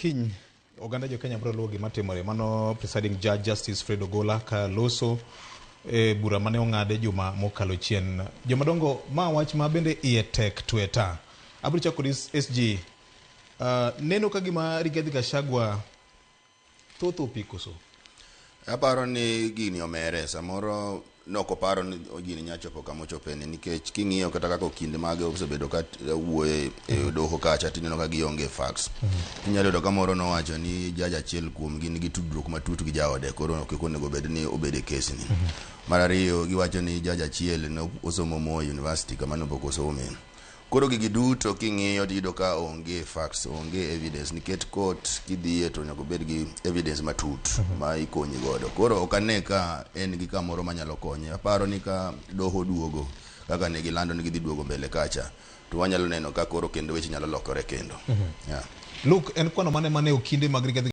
Kiny oganda jo Kenya biro luwo gima timore. Mano presiding judge Justice Fred Ogola ka loso e bura mane ong'ade juma mokalo chien. Jomadongo, ma wach ma bende iye tek tweta. Abiro chako kod SG. Neno ka gima Rigathi Gachagua thoth opi koso? Aparo ni gini omere samoro nokoparo ni gini nya chopo kama ochopeni nikech king'iyo kata kaka okinde mage osebedo ka wuoyo e doho kacha tineno ka gionge facts. Inyalo yudo ka moro nowacho ni judge achiel kuomgi nigi tudruok matut gi jaode koro kik onego bed ni obed e kesni. Mar ariyo giwacho ni judge achiel ne osomo Moi University kama ne pok osome. Koro gigi duto king'iyo tiyudo ka onge facts, onge evidence nikech court kidhiye to onego bed gi evidence matut ma ikonyi godo. Koro ok ane ka en gi kamoro manyalo konye. Aparo ni ka doho duogo kaka ne gilando ni gidhi duogo mbele kacha to wanyalo neno ka koro kendo weche nyalo lokore kendo. Yeah. Luke, en kwano mane mane okinde mag Rigathi